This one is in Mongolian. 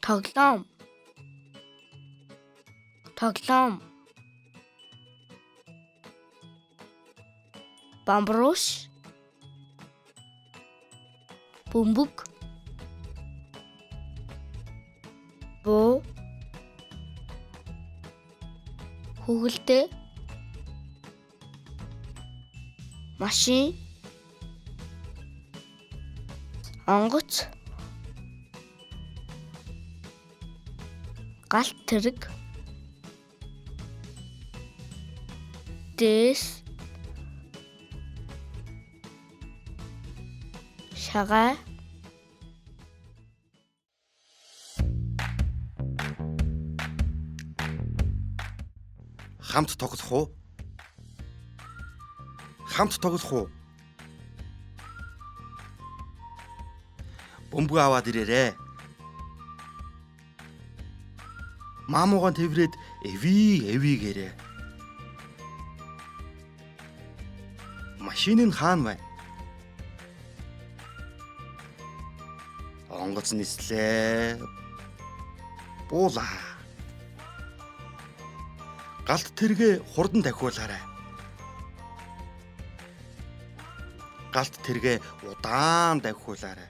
Тоглоом. Тоглоом. Бамбруш. Бөмбөг. Буу. Хүүхэлдэй. Машин. Онгоц. Галт тэрэг. Дээс. Шагай. Хамт тоглох уу? Хамт тоглох уу? Бөмбөгөө аваад ирээрэй. Маамуугаан тэврээд эви эви гэрээ. Машин нь хаана байна? Онгоц нислээ. Буулаа. Галт тэргээ хурдан дахиулаарай. Галт тэргээ удаан дахиулаарай.